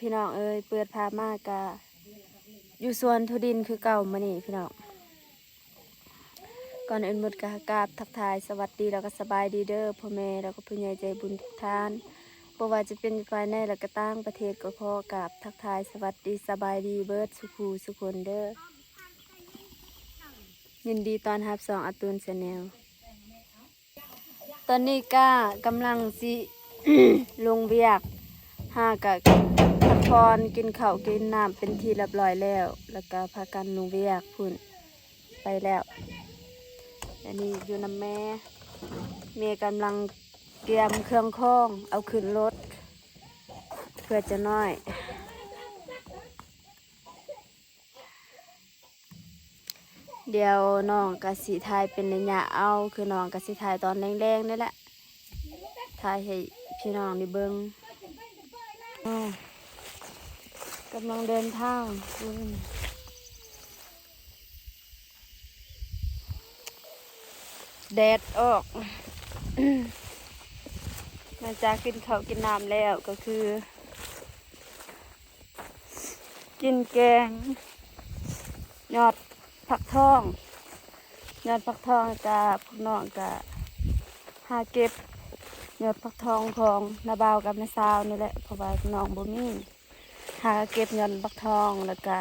ພີ່ນ້ອງເອີຍ ເປີດພາບມາກະຢູ່ສວນຖົ່ວດິນຄືເກົ່າມື້ນີ້ພີ່ນ້ອງ. ກ່ອນອື່ນໝົດກະກາບທັກທາຍສະຫວັດດີ ແລ້ວກະສະບາຍດີເດີພໍ່ແມ່ ແລ້ວກະຜູ້ໃຫຍ່ໃຈບຸນທຸກທ່ານ ບໍ່ວ່າຈະເປັນພາຍໃນ ແລະກະຕ່າງປະເທດ ກໍຂໍກາບທັກທາຍສະຫວັດດີ ສະບາຍດີເບິດສູ່ຜູ້ສູ່ຄົນເດີ. ຍິນດີຕ້ອນຮັບຊ່ອງອາຕູນແຊນແນວ. ຕອນນີ້ກະກຳລັງຊິລົງວຽກ ຫາກະພັກຜ່ອນ ກິນເຂົ້າກິນນ້ຳເປັນທີ່ລຽບລ້ອຍແລ້ວ ແລ້ວກະພາກັນລົງວຽກພຸ້ນ ໄປແລ້ວ. ອັນນີ້ຢູ່ນຳແມ່ ແມ່ກຳລັງກຽມເຄື່ອງຂອງເອົາຂຶ້ນລົດ ເພື່ອຈະນ້ອຍ ດຽວນ້ອງກະຊິຖ່າຍເປັນໄລຍະເອົາ ຄືນ້ອງກະຊິຖ່າຍຕອນແລງໆນີ້ແຫຼະ ຖ່າຍໃຫ້ພີ່ນ້ອງໄດ້ເບິ່ງ. ກຳລັງເດີນທາງ ແດດອອກ ຫຼັງຈາກກິນເຂົ້າກິນນ້ຳແລ້ວ ກໍຄື ກິນແກງຍອດຜັກທອງ ຍອດຜັກທອງ ກະພວກນ້ອງກະຫາເກັບຍອດຜັກທອງຂອງນ້າບ່າວກັບນ້າສາວນີ້ແຫຼະ ເພາະວ່ານ້ອງບໍ່ມີ ຫາເກັບຍອດຜັກທອງ ແລ້ວກະ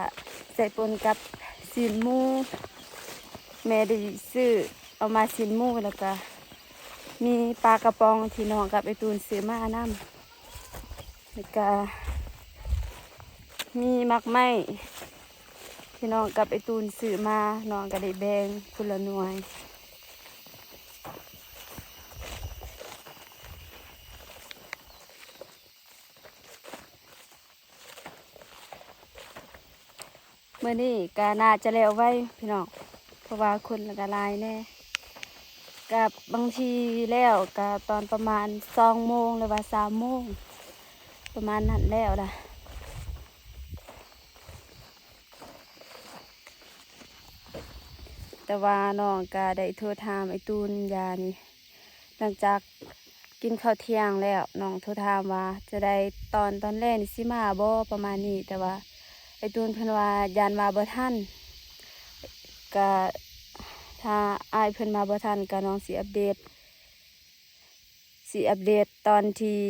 ໃສ່ປົນກັບຊີ້ນໝູ ແມ່ໄດ້ຊື້ເອົາມາຊີ້ນໝູ ແລ້ວກະມີປາກະປ໋ອງທີ່ນ້ອງກັບໄອ້ຕູນຊື້ມານຳ. ແລ້ວກະມີໝາກໄມ້ທີ່ນ້ອງກັບໄອ້ຕູນຊື້ມາ ນ້ອງກະໄດ້ແບ່ງຄົນລະໜ່ວຍ. ມື້ນີ້ກະໜ້າຈະແລ້ວໄວພີ່ນ້ອງ ເພາະວ່າຄົນກະຫຼາຍແດ່ ກະບາງທີແລ້ວກະຕອນປະມານສອງໂມງ ຫຼືວ່າສາມໂມງ ປະມານນັ້ນແລ້ວລະ. ແຕ່ວ່ານ້ອງກະໄດ້ໂທຖາມໄອ້ຕູນຢານີ້ ຫຼັງຈາກກິນເຂົ້າທ່ຽງແລ້ວ ນ້ອງໂທຖາມວ່າຈະໄດ້ຕອນ ຕອນແລງນີ້ຊິມາບໍ່ ປະມານນີ້ ແຕ່ວ່າໄອ້ຕູນເພິ່ນວ່າຢ້ານວ່າບໍ່ທັນ ກະຖ້າອ້າຍເພິ່ນມາບໍ່ທັນ ກະນ້ອງຊິອັບເດດ ຊິອັບເດດຕອນທີ່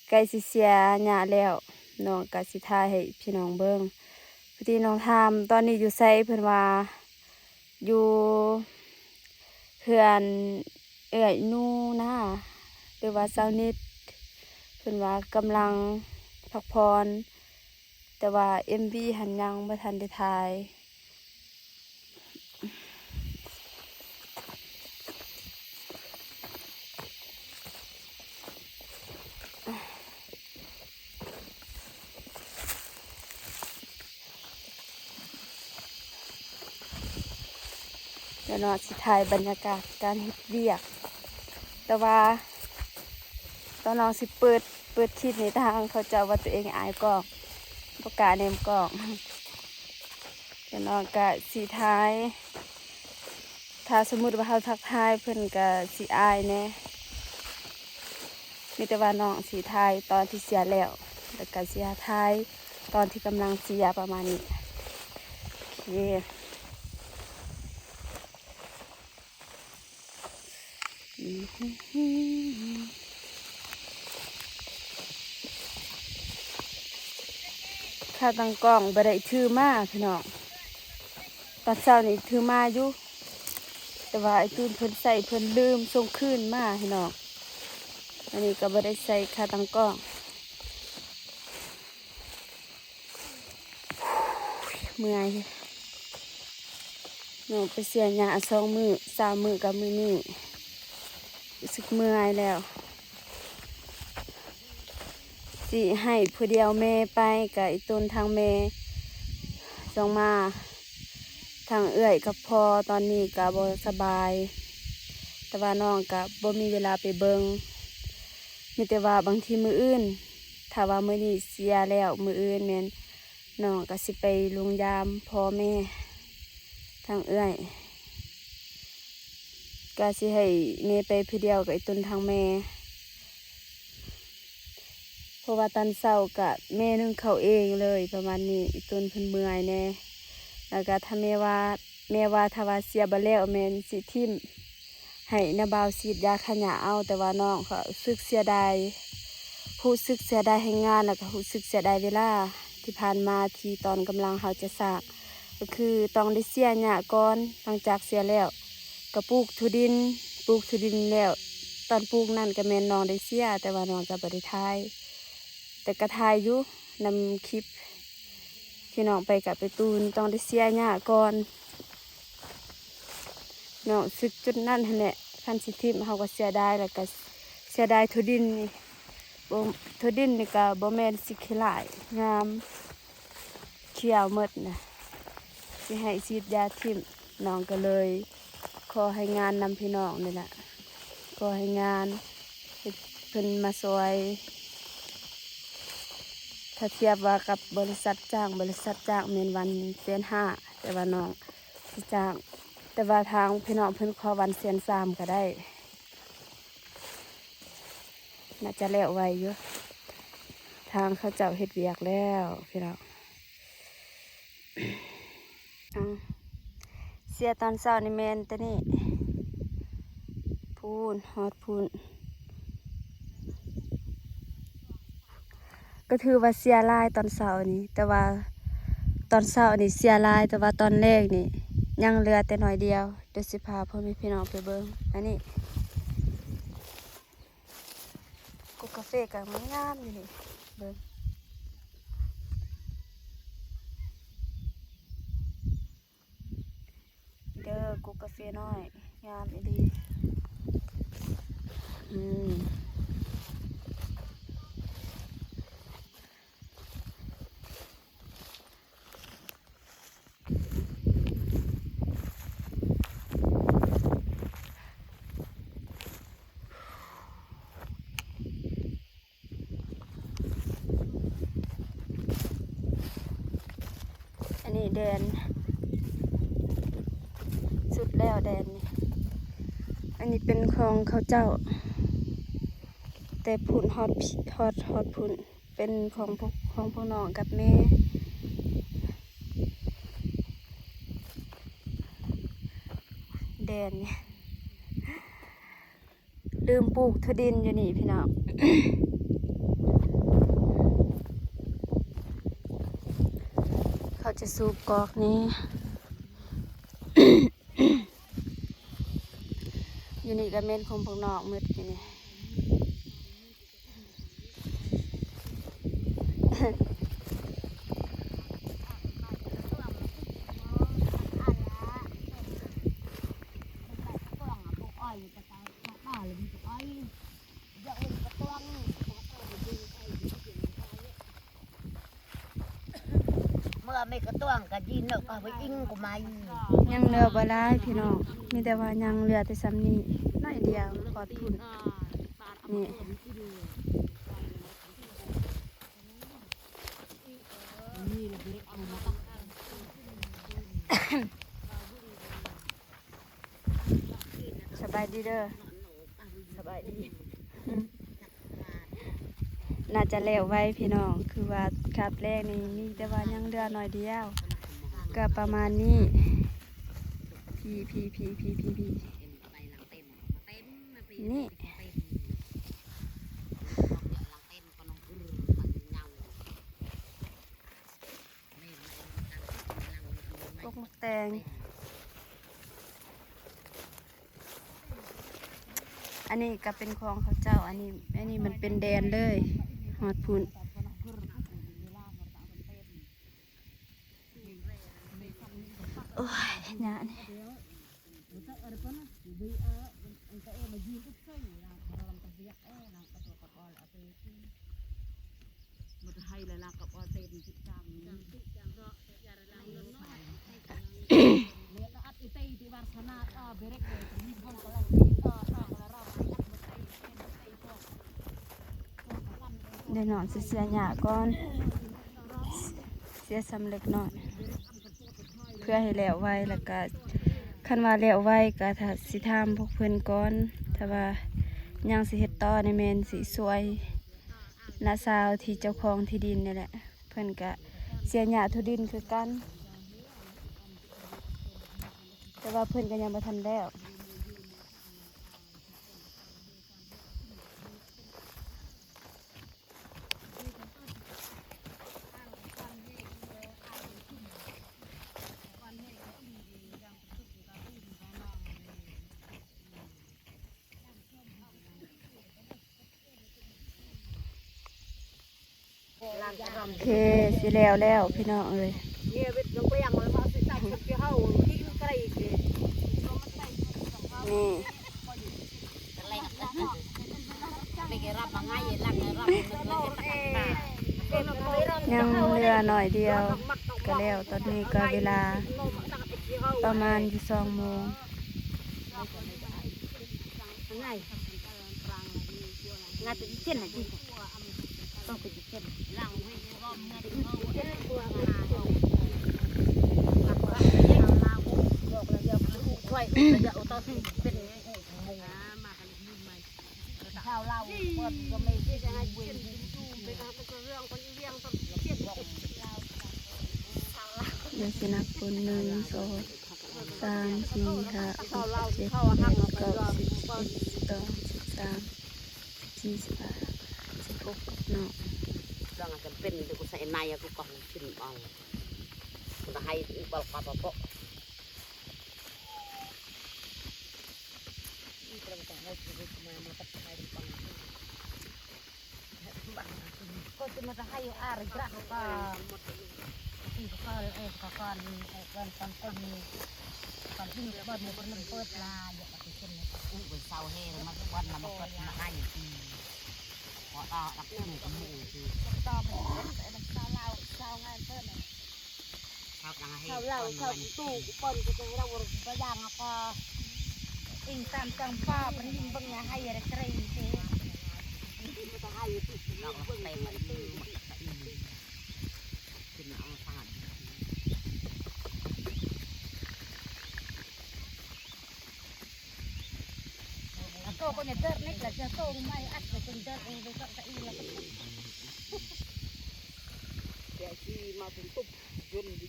ໃກ້ຊິເສຍຍາແລ້ວ ນ້ອງກະຊິຖ່າຍໃຫ້ພີ່ນ້ອງເບິ່ງ. ຜູ້ທີ່ນ້ອງຖາມຕອນນີ້ຢູ່ໃສ ເພິ່ນວ່າຢູ່ເຮືອນເອື້ອຍໜູນາ ຫຼືວ່າສາວນິດ ເພິ່ນວ່າກຳລັງພັກຜ່ອນ ແຕ່ວ່າເອັມວີຫັ້ນຍັງບໍ່ທັນໄດ້ຖ່າຍ. ດຽວນ້ອງຊິຖ່າຍບັນຍາກາດການເຮັດວຽກ ແຕ່ວ່າຕອນນ້ອງຊິເປີດ ເປີດຄລິບນີ້ ທາງເຂົາເຈົ້າວ່າຕົວເອງອາຍກ້ອງ ບໍ່ກ້າແນມກ້ອງ. ແລ້ວນ້ອງກະຊິຖ່າຍ ຖ້າສົມມຸດວ່າເຮົາທັກທາຍເພິ່ນກະຊິອາຍແດ່. ມີແຕ່ວ່ານ້ອງຊິຖ່າຍຕອນທີ່ເສຍແລ້ວ ແລ້ວກະຊິຖ່າຍຕອນທີ່ກຳລັງເສຍ ປະມານນີ້. ໂອເຄ. ຂາຕັ້ງກ້ອງບໍ່ໄດ້ຖືມາພີ່ນ້ອງ ຕອນເຊົ້ານີ້ຖືມາຢູ່ ແຕ່ວ່າໄອ້ຕູນເພິ່ນໃສ່ ເພິ່ນລືມສົ່ງຄືນມາພີ່ນ້ອງ. ອັນນີ້ກໍບໍ່ໄດ້ໃສ່ຂາຕັ້ງກ້ອງ. ເມື່ອຍ ນ້ອງໄປເສຍຫຍ້າສອງມື້ສາມມື້ກັບມື້ນີ້ ຮູ້ສຶກເມື່ອຍແລ້ວ. ຊິໃຫ້ຜູ້ດຽວແມ່ໄປ ກະອີ່ຕົນທາງແມ່ສົ່ງມາ ທາງເອື້ອຍກັບພໍ່ຕອນນີ້ກະບໍ່ສະບາຍ ແຕ່ວ່ານ້ອງກະບໍ່ມີເວລາໄປເບິ່ງ ມີແຕ່ວ່າບາງທີມື້ອື່ນ ຖ້າວ່າມື້ນີ້ເສຍແລ້ວ ມື້ອື່ນແມ່ນ ນ້ອງກະຊິໄປໂຮງຢາມພໍ່ແມ່ ທາງເອື້ອຍ ກະຊິໃຫ້ແມ່ໄປຜູ້ດຽວກັບອີ່ຕົນທາງແມ່. ເພາະວ່າຕອນເຊົ້າກະແມ່ໜຶ້ງເຂົ້າເອງເລີຍປະມານນີ້ ອີ່ຕຸນເພິ່ນເມື່ອຍແດ່ ແລ້ວກະຖ້າແມ່ວ່າ ແມ່ວ່າຖ້າວ່າເສຍບໍ່ແລ້ວແມ່ນຊິຖິ້ມໃຫ້ນ້າບ່າວສີດຢາຂ້າຫຍ້າເອົາ ແຕ່ວ່ານ້ອງກະຮູ້ສຶກເສຍດາຍ ຮູ້ສຶກເສຍດາຍແຮງງານ ແລ້ວກະຮູ້ສຶກເສຍດາຍເວລາທີ່ຜ່ານມາທີ່ຕອນກຳລັງເຮົາຈະສ້າງ ກໍຄືຕ້ອງໄດ້ເສຍຫຍ້າກ່ອນ ຫຼັງຈາກເສຍແລ້ວກໍປູກຖົ່ວດິນ ປູກຖົ່ວດິນແລ້ວ ຕອນປູກນັ້ນກໍແມ່ນນ້ອງໄດ້ເສຍ ແຕ່ວ່ານ້ອງຈະບໍ່ໄດ້ຖ່າຍ ແຕ່ກໍຖ່າຍຢູ່ນຳຄລິບທີ່ນ້ອງໄປກັບໄອ້ຕູນ ຕ້ອງໄດ້ເສຍຫຍ້າກ່ອນ ນ້ອງສຶກຈຸດນັ້ນຫັ້ນແຫຼະ ຄັນຊິຖິ້ມເຮົາກໍເສຍດາຍ ແລ້ວກໍເສຍດາຍຖົ່ວດິນນີ້ ບໍ່ ຖົ່ວດິນນີ້ກໍບໍ່ແມ່ນຊິຂີ້ຫຼ້າຍ ງາມ ຂຽວໝົດນະ ຊິໃຫ້ສີດຢາຖິ້ມ ນ້ອງກໍເລີຍຂໍໃຫ້ງານນຳພີ່ນ້ອງນີ້ລະ ຂໍໃຫ້ງານເຮັດ ເພິ່ນມາຊ່ອຍ ຖ້າທຽບວ່າກັບບໍລິສັດຈ້າງ ບໍລິສັດຈ້າງແມ່ນວັນແສນຫ້າ ແຕ່ວ່ານ້ອງຊິຈ້າງ ແຕ່ວ່າທາງພີ່ນ້ອງເພິ່ນຂໍວັນແສນສາມກໍໄດ້ ໜ້າຈະແລ້ວໄວຢູ່ ທາງເຂົາເຈົ້າເຮັດວຽກແລ້ວພີ່ນ້ອງ ເອົາ ເສຍຕອນເຊົ້ານີ້ແມ່ນແຕ່ນີ້ ພຸ້ນ ຮອດພຸ້ນ ກໍຖືວ່າເສຍຫຼາຍຕອນເຊົ້ານີ້ ແຕ່ວ່າຕອນເຊົ້ານີ້ເສຍຫຼາຍ ແຕ່ວ່າຕອນແລງນີ້ຍັງເຫຼືອແຕ່ໜ້ອຍດຽວ ດຽວຊິພາພໍ່ແມ່ພີ່ນ້ອງໄປເບິ່ງ ອັນນີ້ ກົກກາເຟກໍງາມຢູ່ນີ້ ເບິ່ງເດີ ກົກກາເຟນ້ອຍ ງາມອີ່ຫຼີ ອືມ. ອັນນີ້ແດນ ສຸດແລ້ວແດນນີ້ ອັນນີ້ເປັນຂອງເຂົາເຈົ້າ ແຕ່ພຸ້ນຮອດ ຮອດ ຮອດພຸ້ນ ເປັນຂອງພວກ ຂອງພວກນ້ອງກັບແມ່ ແດນນີ້ ລືມປູກຖົ່ວດິນຢູ່ນີ້ພີ່ນ້ອງ ເຂົາຈະສູບກອກນີ້ ຢູ່ນີ້ກໍແມ່ນຂອງພວກນ້ອງໝົດຢູ່ນີ້. ເມື່ອມີກະຕ້ວງກະຢີນເນາະ ກະໄປອິງກະໄມ ຍັງເຫຼືອບໍ່ຫຼາຍພີ່ນ້ອງ ມີແຕ່ວ່າຍັງເຫຼືອແຕ່ສ່ຳນີ້ໜ້ອຍດຽວ ຮອດພຸ້ນນີ້ ສະບາຍດີເດີ ສະບາຍດີ. ໜ້າຈະແລ້ວໄວພີ່ນ້ອງ ຄືວ່າຄາບແລງນີ້ມີແຕ່ວ່າຍັງເຫຼືອໜ້ອຍດຽວ ກໍປະມານນີ້ ພີ້ ພີ້ ພີ້ ພີ້ ພີ້ ນີ້ ກົກໝາກແຕງ. ອັນນີ້ກໍເປັນຂອງເຂົາເຈົ້າ ອັນນີ້ ອັນນີ້ມັນເປັນແດນເລີຍ ຮອດພຸ້ນ ໂອ້ຍ ຍາກນີ້. ເດຍນ້ອງຊິເສຍຫຍ້າກ່ອນ ເສຍສ່ຳເລັກນ້ອຍ ເພື່ອໃຫ້ແລ້ວໄວ ແລ້ວກະຄັນວ່າແລ້ວໄວກະຖ້າຊິຖາມພວກເພິ່ນກ່ອນ ຖ້າວ່າຍັງຊິເຮັດຕໍ່ນີ້ແມ່ນຊິຊ່ວຍ ນ້າສາວທີ່ເຈົ້າຂອງທີ່ດິນນີ້ແຫຼະ ເພິ່ນກະເສຍຫຍ້າຖົ່ວດິນຄືກັນ ແຕ່ວ່າເພິ່ນກະຍັງບໍ່ທັນແລ້ວ. ໂອເຄ ຊິແລ້ວແລ້ວພີ່ນ້ອງເອີຍ ນີ້ ຍັງເຫຼືອໜ້ອຍດຽວກະແລ້ວ ຕອນນີ້ກະເວລາປະມານຢູ່ສອງໂມງ.ດຽວຊິນັບຄົນ ໜຶ່ງ ສອງ ສາມ ສີ່ ຫ້າ ຫົກ ເຈັດ ແປດ ເກົ້າ ສິບ ສິບເອັດ ສິບສອງ ສິບສາມ ສິບສີ່ ສິບຫ້າ ສິບຫົກເນາະ. ດອງຈຳເປັນ ເດີ ກູໃສ່ໃນ ກູກອງຂຶ້ນເອົາ ກະໃຫ້ ປະປະປະ Ko cuma tahayu ari gerak ka. Ti ka kal, eh, ka kan, eh, kan kan kan ni. Kan ini ba ni pernah buat lah, ya, tapi kan. U, sau he, ma kuat, ma kuat, ma ayu ti. Ko ta, tak tu, kamu tu. Kita, kita, kita, kita, kita, kita, ເຂົາເອົາເຂົ້າເອົາຕູ້ ເຂົາເອົາຕູ້ ເຂົາເອົາຕູ້ ເຂົາເອົາຕູ້ ເຂົາເອົາຕູ້ ເຂົາເອົາຕູ້ ເຂົາເອົາຕູ້ ເຂົາເອົາຕູ້ ເຂົາເອົາຕູ້ ເຂົາເອົາຕູ້ ເຂົາເອົາຕູ້ ເຂົາເອົາຕູ້ ເຂົາເອົາຕູ້ ເຂົາເອົາຕູ້ ເຂົາເອົາຕູ້ ເຂົາເອົາຕູ້ ເຂົາເອົາຕູ້ ເຂົາເ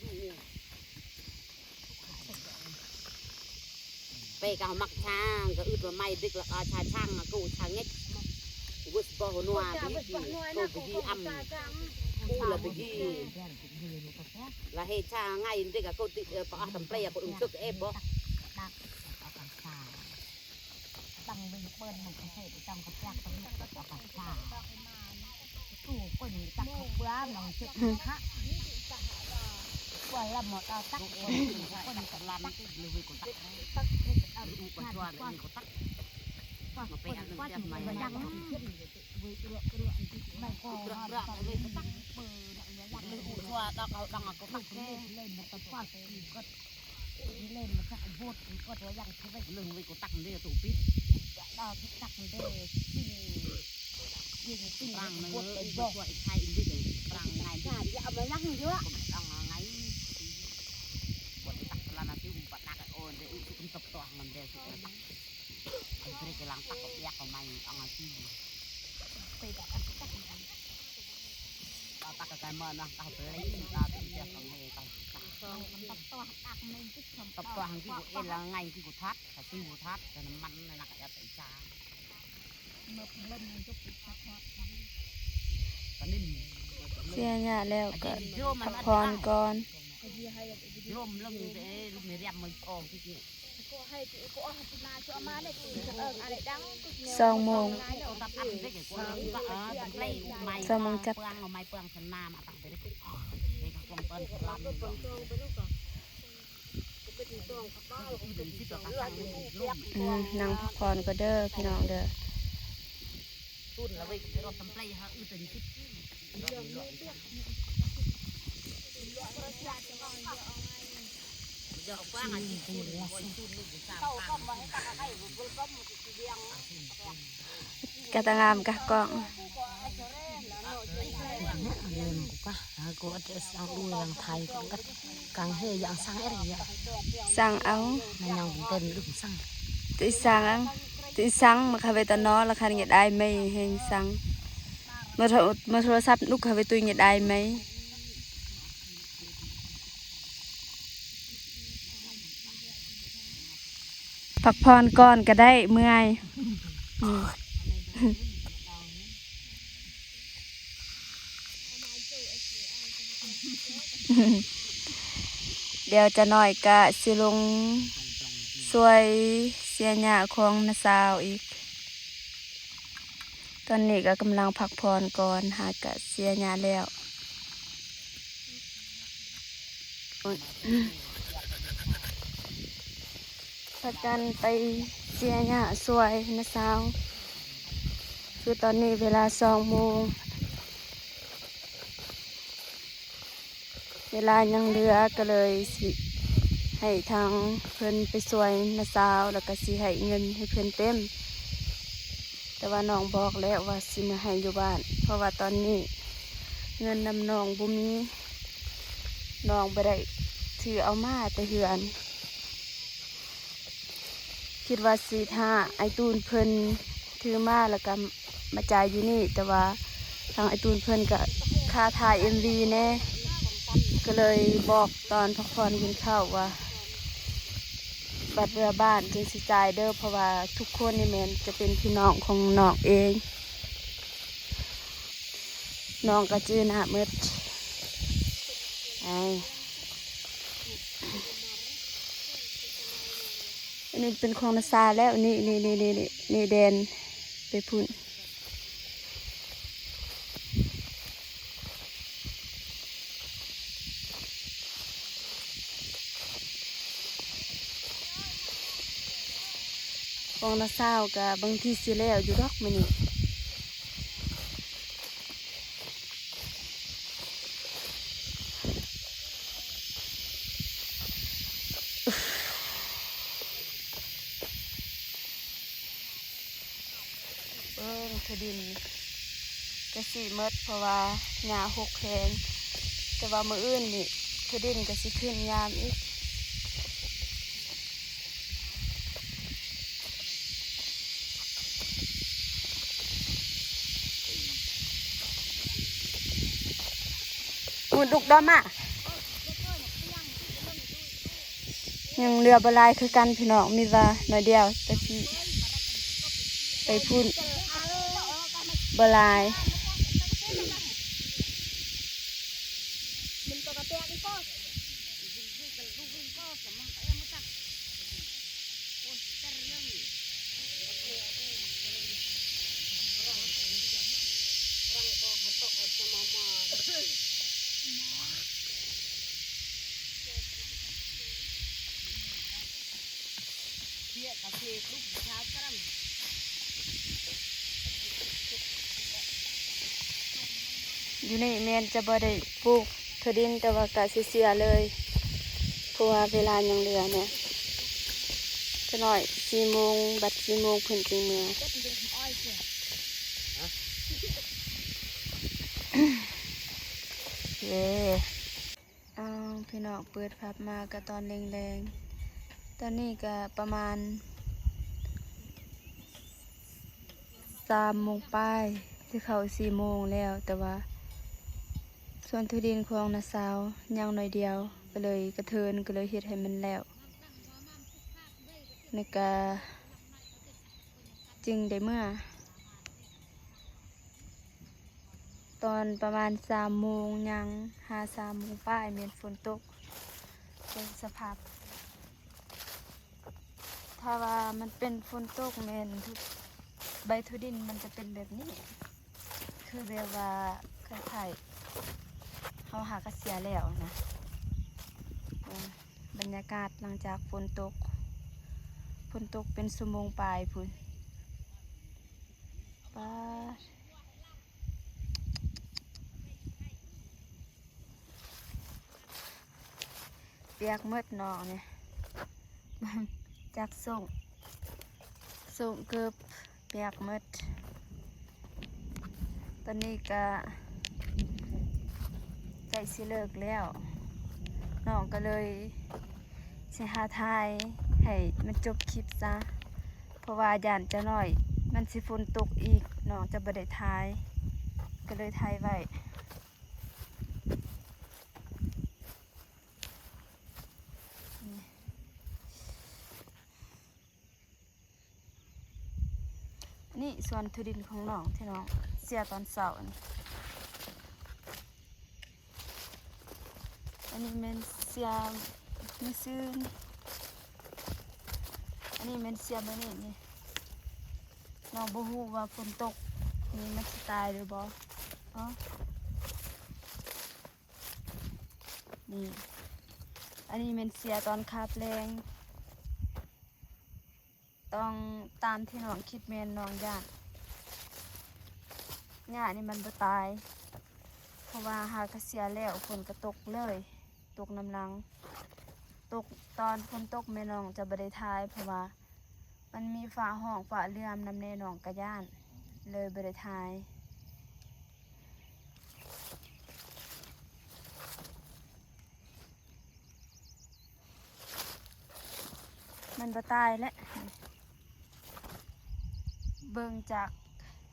ອົາເປກະມັກຊ້າງ ກະອຶດວ່າໄມ້ເດັກລະອາຊາຊ້າງ ອາກູຊາເງັກ ວຶສບໍ່ຫົວໜວາ ບີຈີ ໂກບີຈີອຳ ອູລະບີຈີ ລະເຮຊາໄງເດັກອາກູຕິ ເອີ ປະອາຕຳເປຍາ ປະອຶງເຊືອກເອບບໍ່ Bang wing pun mung kasih pisang keplak pun kok apa sa. Tu pun tak kebuang nang cek ha. Kuala mau tau tak pun pun tak lan tu lebih kotak. Tak tak tak tak. Pas pas pas yang. Gerak-gerak lebih kotak. Lebih usah tak kau dang aku tak. Lên mà chắc bột thì có thể dặn cái vết. Lưng với cô tắc đê tụ pít. Đó, cái tắc đê, cái pin, cái pin, bột cái bột. Prang ngày. Chả dạo mà lăng nữa. Cũng đang ngày. Bột cái tắc là nó chứ không bắt nạt ôn để út cũng tập toa ngầm đeo. Cái cái lăng tắc có yak có mày, ăn là chi. Quay cả tắc tắc. ເສຍຫຍ້າແລ້ວກະພັກຜ່ອນກ່ອນ. ສອງໂມງ ສອງໂມງຈັກ. ອືມ ນັ່ງພັກຜ່ອນກ່ອນເດີພີ່ນ້ອງເດີ. ກະຕະງາມກະກ້ອງ ກາງເຮຢາງສັງເອລະ ສັງເອົາ ມັນຍັງເຕັມລຶກສັງ ຕິສັງ ຕິສັງ ມາຄາເວຕະນໍ ລະຄັນເງີດອາຍເມແຮງສັງ. ເມື່ອໂທ ເມື່ອໂທລະສັບລູກເຂົ້າໄປຕູ້ເຢັນໄດ້ໄໝ? ພັກຜ່ອນກ່ອນກໍໄດ້ ເມື່ອຍ. ດຽວຈະໜ້ອຍກະຊິລົງຊ່ວຍເສຍຫຍ້າຂອງນ້າສາວອີກ. ຕອນນີ້ກໍກຳລັງພັກຜ່ອນກ່ອນ ຫາກະເສຍຫຍ້າແລ້ວ. ພາກັນໄປເສຍຫຍ້າຊ່ວຍນ້າສາວ. ຄືຕອນນີ້ເວລາສອງໂມງ ເວລາຍັງເຫຼືອ ກໍເລີຍຊິໃຫ້ທາງເພິ່ນໄປຊ່ວຍນ້າສາວ ແລ້ວກໍຊິໃຫ້ເງິນໃຫ້ເພິ່ນເຕັມ. ແຕ່ວ່ານ້ອງບອກແລ້ວວ່າຊິມາໃຫ້ຢູ່ບ້ານ ເພາະວ່າຕອນນີ້ເງິນນຳນ້ອງບໍ່ມີ ນ້ອງບໍ່ໄດ້ຖືເອົາມາແຕ່ເຮືອນ. ຄິດວ່າຊິຖ້າອ້າຍຕູນເພິ່ນຖືມາ ແລ້ວກໍມາຈ່າຍຢູ່ນີ້ ແຕ່ວ່າທາງອ້າຍຕູນເພິ່ນກໍຄາຖ່າຍເອັມວີແດ່ ກໍເລີຍບອກຕອນພັກຜ່ອນກິນເຂົ້າວ່າ ບັດເມືອບ້ານຈຶ່ງຊິຈ່າຍເດີ ເພາະວ່າທຸກຄົນນີ້ແມ່ນຈະເປັນພີ່ນ້ອງຂອງນ້ອງເອງ. ນ້ອງກໍຈື່ໜ້າໝົດ. ໄອ້ ອັນນີ້ເປັນຂອງນ້າສາແລ້ວ ນີ້ ນີ້ ນີ້ ນີ້ ນີ້ແດນໄປພຸ້ນ. ຂອງນ້າສາວກະບາງທີຊິແລ້ວຢູ່ດອກມື້ນີ້. ເບິ່ງ ຖົ່ວດິນກະຊິໝົດ ເພາະວ່າຫຍ້າຫົກແຮງ ແຕ່ວ່າມື້ອື່ນນີ້ຖົ່ວດິນກະຊິຂຶ້ນງາມອີກ. ໝູດຸກດອມມາ ຍັງເຫຼືອບໍ່ຫຼາຍຄືກັນພີ່ນ້ອງ ມີວ່າໜ້ອຍດຽວ ແຕ່ພີ້ໄປພຸ້ນບໍ່ຫຼາຍ. ຢູ່ນີ້ແມ່ນຈະບໍ່ໄດ້ປູກຖົ່ວດິນ ແຕ່ວ່າກະຊິເສຍເລີຍ ເພາະວ່າເວລາຍັງເຫຼືອແດ່. ຈັກໜ້ອຍສີ່ໂມງ ບັດສີ່ໂມງເພິ່ນຈຶ່ງເມືອ. ເອີ ອ້າວ ພີ່ນ້ອງ ເປີດພາບມາກະຕອນແລງໆ ຕອນນີ້ກະປະມານສາມໂມງປາຍ ຊິເຂົ້າສີ່ໂມງແລ້ວ ແຕ່ວ່າສວນຖົ່ວດິນຂອງນ້າສາວຍັງໜ້ອຍດຽວ ກະເລີຍກະເທີນ ກະເລີຍເຮັດໃຫ້ມັນແລ້ວ ແລ້ວກະຈຶ່ງໄດ້ເມືອ. ຕອນປະມານສາມໂມງຍັງ ຫາສາມໂມງປາຍແມ່ນຝົນຕົກ ເບິ່ງສະພາບ ຖ້າວ່າມັນເປັນຝົນຕົກແມ່ນ ໃບຖົ່ວດິນມັນຈະເປັນແບບນີ້ ຄືແບບວ່າຄ້າຍໆ ເຮົາຫາກະເສຍແລ້ວນະ. ເອີ ບັນຍາກາດຫຼັງຈາກຝົນຕົກ ຝົນຕົກເປັນຊົ່ວໂມງປາຍພຸ້ນ. ປາດ ປຽກໝົດນ້ອງນີ້ ຈັກໂສ້ງ ໂສ້ງເກີບປຽກໝົດ. ຕອນນີ້ກະໃກ້ຊິເລີກແລ້ວ ນ້ອງກະເລີຍຊິຫາຖ່າຍໃຫ້ມັນຈົບຄລິບຊະ ເພາະວ່າຢ້ານຈັກໜ້ອຍມັນຊິຝົນຕົກອີກ ນ້ອງຈະບໍ່ໄດ້ຖ່າຍ. ກໍເລີຍຖ່າຍໄວ້. ນີ້ສວນຖົ່ວດິນຂອງນ້ອງ ທີ່ນ້ອງເສຍຕອນເຊົ້ານີ້. ອັນນີ້ແມ່ນເສຍມື້ຊືນ ອັນນີ້ແມ່ນເສຍມື້ນີ້ນີ້. ນ້ອງບໍ່ຮູ້ວ່າຝົນຕົກນີ້ມັນຊິຕາຍຫຼືບໍ່ເນາະ. ນີ້ ອັນນີ້ແມ່ນເສຍຕອນຄາບແລງ. ຕ້ອງຕາມທີ່ນ້ອງຄິດແມ່ນ ນ້ອງຢ້ານຫຍ້ານີ້ມັນບໍ່ຕາຍ ເພາະວ່າຫາກະເສຍແລ້ວ ຝົນກະຕົກເລີຍ ຕົກນຳຫຼັງ. ຕົກ ຕອນຝົນຕົກແມ່ນ້ອງຈະບໍ່ໄດ້ຖ່າຍ ເພາະວ່າມັນມີຟ້າຮ້ອງຟ້າເຫຼື້ອມນຳແດ່ ນ້ອງກະຢ້ານ ເລີຍບໍ່ໄດ້ຖ່າຍ. ມັນບໍ່ຕາຍແຫຼະ ເບິ່ງຈາກ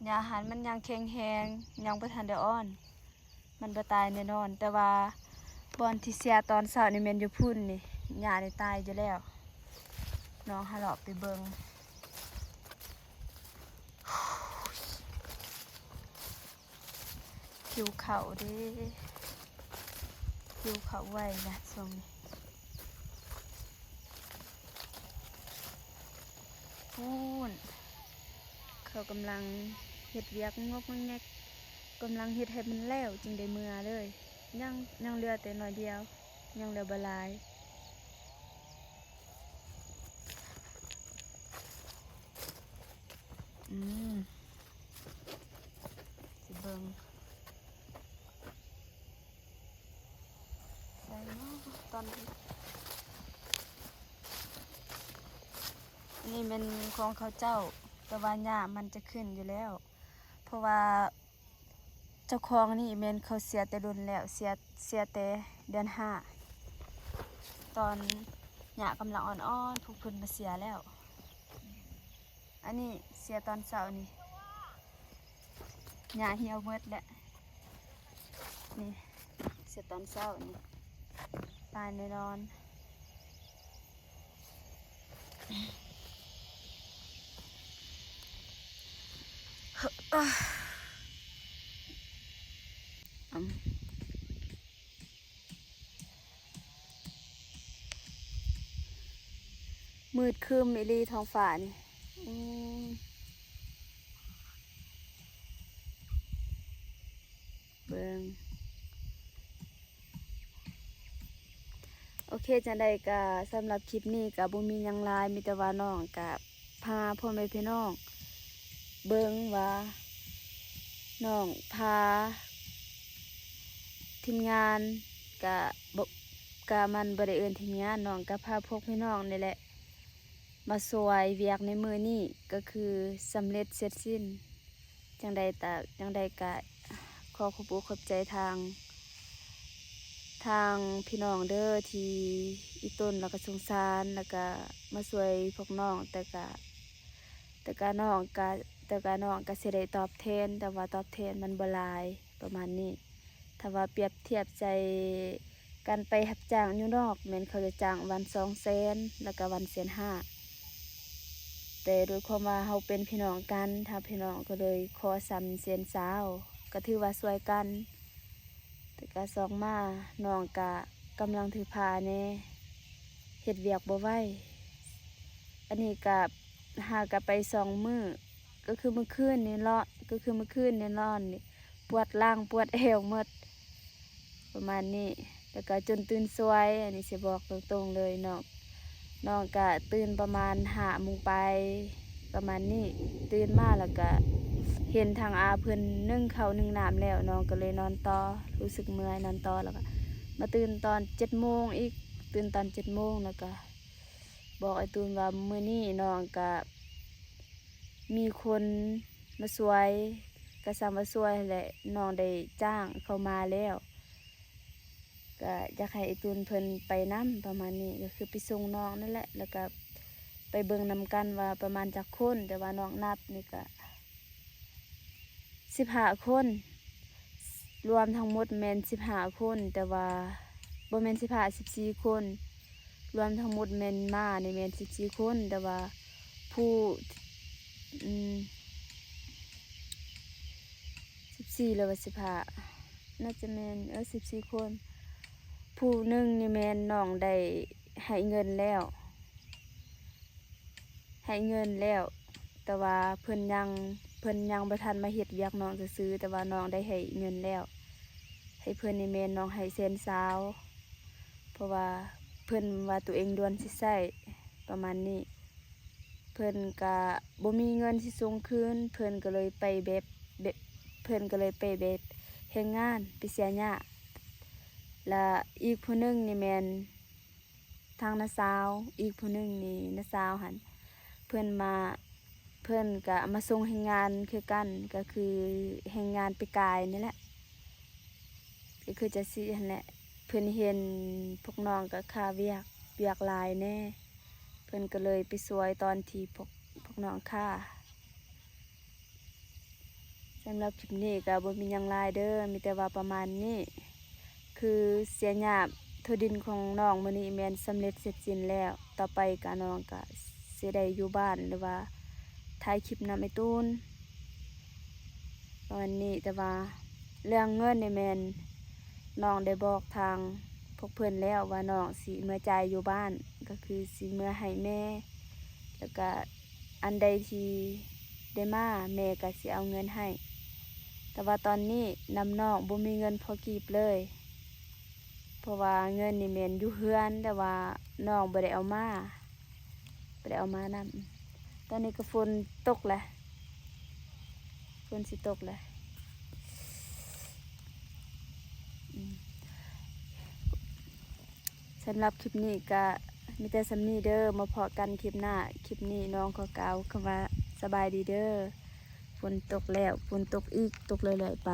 ຫຍ້າຫັ້ນມັນຍັງແຂງແຮງ ຍັງບໍ່ທັນໄດ້ອ່ອນ ມັນບໍ່ຕາຍແນ່ນອນ. ແຕ່ວ່າບ່ອນທີ່ເສຍຕອນເຊົ້ານີ້ແມ່ນຢູ່ພຸ້ນນີ້ ຫຍ້ານີ້ຕາຍຢູ່ແລ້ວ. ນ້ອງຫາເລາະໄປເບິ່ງ. ຫິວເຂົ້າເດ້ ຫິວເຂົ້າໄວນະຊ່ວງນີ້. ພຸ້ນ ເຂົາກຳລັງເຮັດວຽກງອກງອກແງກ ກຳລັງເຮັດໃຫ້ມັນແລ້ວຈຶ່ງໄດ້ເມືອເລີຍ. ຍັງ ຍັງເຫຼືອແຕ່ໜ້ອຍດຽວ ຍັງເຫຼືອບໍ່ຫຼາຍ. ອືມ ຊິເບິ່ງໃສ່ເນາະຕອນນີ້. ອັນນີ້ແມ່ນຂອງເຂົາເຈົ້າ ແຕ່ວ່າຫຍ້າມັນຈະຂຶ້ນຢູ່ແລ້ວ ເພາະວ່າ ເຈົ້າຂອງນີ້ແມ່ນເຂົາເສຍແຕ່ດົນແລ້ວ ເສຍ ເສຍແຕ່ເດືອນຫ້າ ຕອນຫຍ້າກຳລັງອ່ອນໆ ພວກເພິ່ນມາເສຍແລ້ວ. ອັນນີ້ເສຍຕອນເຊົ້ານີ້ ຫຍ້າຫ່ຽວໝົດແລ້ວ ນີ້ເສຍຕອນເຊົ້ານີ້ ຕາຍແນ່ນອນ. ມືດຄຶ້ມອີ່ຫຼີທ້ອງຟ້ານີ້. ອືມ ເບິ່ງ. ໂອເຄ ຈັ່ງໃດກະສຳລັບຄລິບນີ້ກະບໍ່ມີຫຍັງຫຼາຍ ມີແຕ່ວ່ານ້ອງກະພາພໍ່ແມ່ພີ່ນ້ອງເບິ່ງວ່າ ນ້ອງພາທີມງານ ກະບໍ່ ກະມັນບໍ່ໄດ້ເອີ້ນທີມງານ ນ້ອງກະພາພວກພີ່ນ້ອງນີ້ແຫຼະ ມາຊ່ວຍວຽກໃນມື້ນີ້ ກະຄືສຳເລັດເສັດສິ້ນ. ຈັ່ງໃດຕະ ຈັ່ງໃດກະຂໍຂອບອົກຂອບໃຈທາງ ທາງພີ່ນ້ອງເດີ ທີ່ອີ່ຕົນ ແລ້ວກະສົງສານ ແລ້ວກະມາຊ່ວຍພວກນ້ອງ ແຕ່ກະ ແຕ່ກະນ້ອງກະ ແຕ່ກະນ້ອງກະຊິໄດ້ຕອບແທນ ແຕ່ວ່າຕອບແທນມັນບໍ່ຫຼາຍ ປະມານນີ້. ຖ້າວ່າປຽບທຽບໃສ່ການໄປຮັບຈ້າງຢູ່ນອກ ແມ່ນເຂົາຈະຈ້າງວັນສອງແສນ ແລ້ວກະວັນແສນຫ້າ ແຕ່ດ້ວຍຄວາມວ່າເຮົາເປັນພີ່ນ້ອງກັນ ທາງພີ່ນ້ອງກໍເລີຍຂໍສ່ຳແສນຊາວ ກໍຖືວ່າຊ່ວຍກັນ. ແຕ່ກະສອງມາ ນ້ອງກະກຳລັງຖືພາແດ່ ເຮັດວຽກບໍ່ໄຫວ. ອັນນີ້ກະຫາກະໄປສອງມື້ ກໍຄືມື້ຄືນນີ້ເລາະ ກໍຄືມື້ຄືນນີ້ນອນນີ້ ປວດຫຼັງປວດແອວໝົດ ປະມານນີ້ ແລ້ວກໍຈົນຕື່ນສວຍ. ອັນນີ້ຊິບອກຕົງໆເລີຍເນາະ ນ້ອງກະຕື່ນປະມານຫ້າໂມງປາຍ ປະມານນີ້ ຕື່ນມາແລ້ວກະເຫັນທາງອາເພິ່ນໜຶ້ງເຂົ້າໜຶ້ງນ້ຳແລ້ວ ນ້ອງກໍເລີຍນອນຕໍ່ ຮູ້ສຶກເມື່ອຍນອນຕໍ່ ແລ້ວກະມາຕື່ນຕອນເຈັດໂມງອີກ ຕື່ນຕອນເຈັດໂມງ ແລ້ວກະ ບອກອ້າຍຕູນວ່າມື້ນີ້ນ້ອງກະມີຄົນມາຊ່ວຍ ກະຊ່າງວ່າຊ່ວຍຫັ້ນແຫຼະ ນ້ອງໄດ້ຈ້າງເຂົາມາແລ້ວ ກະຢາກໃຫ້ອ້າຍຕູນເພິ່ນໄປນຳ ປະມານນີ້ ກະຄືໄປສົ່ງນ້ອງນັ້ນແຫຼະ ແລ້ວກະໄປເບິ່ງນຳກັນວ່າປະມານຈັກຄົນ ແຕ່ວ່ານ້ອງນັບນີ້ກະ ສິບຫ້າຄົນ ລວມທັງໝົດແມ່ນສິບຫ້າຄົນ ແຕ່ວ່າ ບໍ່ແມ່ນສິບຫ້າ ສິບສີ່ຄົນ ລວມທັງໝົດແມ່ນມານີ້ແມ່ນສິບສີ່ຄົນ ແຕ່ວ່າຜູ້ ອືມ ສິບສີ່ ຫຼືວ່າສິບຫ້າ ໜ້າຈະແມ່ນ ເອີ ສິບສີ່ຄົນ. ຜູ້ໜຶ່ງນີ້ແມ່ນນ້ອງໄດ້ໃຫ້ເງິນແລ້ວ ໃຫ້ເງິນແລ້ວ ແຕ່ວ່າເພິ່ນຍັງ ເພິ່ນຍັງບໍ່ທັນມາເຮັດວຽກນ້ອງຊື່ໆ ແຕ່ວ່ານ້ອງໄດ້ໃຫ້ເງິນແລ້ວ ໃຫ້ເພິ່ນນີ້ແມ່ນນ້ອງໃຫ້ແສນຊາວ ເພາະວ່າເພິ່ນວ່າຕົວເອງດ່ວນຊິໃຊ້ ປະມານນີ້. ເພິ່ນກະບໍ່ມີເງິນຊິສົ່ງຄືນ ເພິ່ນກະເລີຍໄປແບບ ແບບ ເພິ່ນກະເລີຍໄປແບບແຮງງານ ໄປເສຍຫຍ້າ. ລະອີກຜູ້ໜຶ່ງນີ້ແມ່ນທາງນ້າສາວ ອີກຜູ້ໜຶ່ງນີ້ນ້າສາວຫັ້ນ ເພິ່ນມາ ເພິ່ນກະມາສົ່ງແຮງງານຄືກັນ ກະຄືແຮງງານປີກາຍນີ້ແຫຼະ. ກໍຄືຈະຊີ້ຫັ້ນແຫຼະ ເພິ່ນເຫັນພວກນ້ອງກໍຄາວຽກ ວຽກຫຼາຍແດ່ ເພິ່ນກໍເລີຍໄປຊ່ວຍຕອນທີ່ພວກ ພວກນ້ອງຄາ. ສຳລັບຄລິບນີ້ກໍບໍ່ມີຫຍັງຫຼາຍເດີ້ ມີແຕ່ວ່າປະມານນີ້ ຄືເສຍຫຍ້າທົ່ວດິນຂອງນ້ອງມື້ນີ້ແມ່ນສຳເລັດເສັດສິ້ນແລ້ວ ຕໍ່ໄປກໍນ້ອງກໍຊິໄດ້ຢູ່ບ້ານ ຫຼືວ່າຖ່າຍຄລິບນຳອ້າຍຕູນ ປະມານນີ້. ແຕ່ວ່າເລື່ອງເງິນນີ້ແມ່ນນ້ອງໄດ້ບອກທາງພວກເພິ່ນແລ້ວວ່ານ້ອງຊິເມືອຈ່າຍຢູ່ບ້ານ ກໍຄືຊິເມືອໃຫ້ແມ່ ແລ້ວກະອັນໃດທີ່ໄດ້ມາ ແມ່ກະຊິເອົາເງິນໃຫ້. ແຕ່ວ່າຕອນນີ້ນຳນ້ອງບໍ່ມີເງິນພໍກີບເລີຍ ເພາະວ່າເງິນນີ້ແມ່ນຢູ່ເຮືອນ ແຕ່ວ່ານ້ອງບໍ່ໄດ້ເອົາມາ ບໍ່ໄດ້ເອົາມານຳ. ຕອນນີ້ກໍຝົນຕົກແຫຼະ ຝົນຊິຕົກແຫຼະ. ອືມ ສຳລັບຄລິບນີ້ກະມີແຕ່ສ່ຳນີ້ເດີ້ ມາພໍ້ກັນຄລິບໜ້າ. ຄລິບນີ້ນ້ອງຂໍກ່າວຄຳວ່າສະບາຍດີເດີ້. ຝົນຕົກແລ້ວ ຝົນຕົກອີກ ຕົກເລື້ອຍໆໄປ.